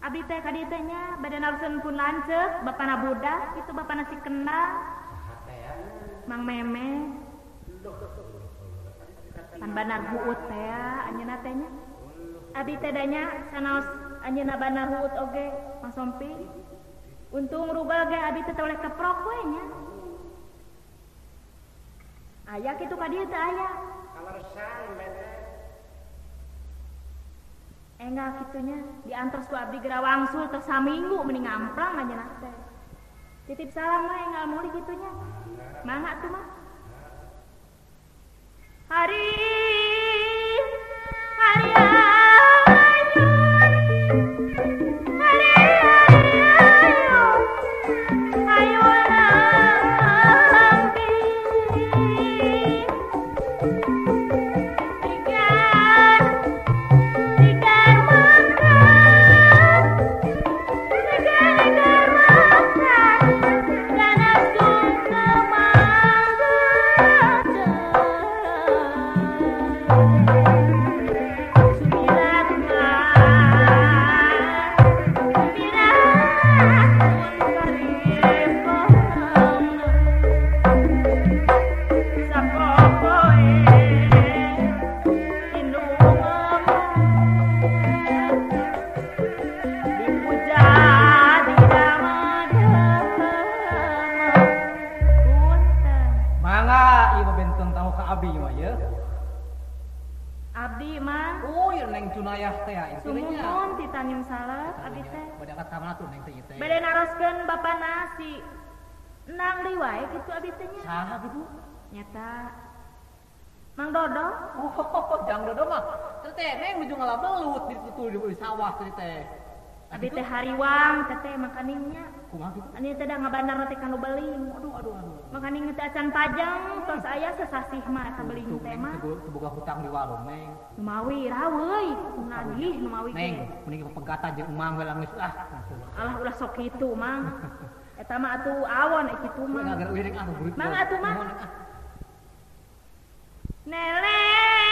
Abdi teh ka dieu teh nya bade naruseun pun lanceuk bapana budak kitu bapana si kendang Mang Meme pan banar huut teh anjeunna teh nya abdi teh da nya sanaos anjeunna banar huut oge Mang Sompi untung rugel ge abdi teh teu oleh keprok we nya aya kitu ka dieu teh aya kaleresan bete enggal kitunya diantos ku abdi geura wangsul teh saminggu mending ngamplang anjeunna teh. Titip salam mah enggal mulih kitunya. Mangga tuh mah. Hari hari ayun hari hari ayun ayun lampi bade naroskeun bapa nasi nang deui wae kitu abdi teh nya. Saha kitu? Nyata Mang Dodo. Oh, Jang Dodo mah teh teh neng nuju ngalabelut di tutul di sawah teh teh. Abdi teh hariwang teh teh makaningnya. Kumaha kitu? Ani teh da ngabanar teh kanu beling. Aduh aduh aduh. Makaning teh acan pajang tos aya sesasih mah eta beling teh mah. Teu boga hutang di warung neng. Numawi raweuy nagih numawi ge. Neng, mending pegatan jeung emang we langis ah. Alah ulah sok kitu mang. Eta mah atuh awon kitu mah. Mang atuh mah. Neleng.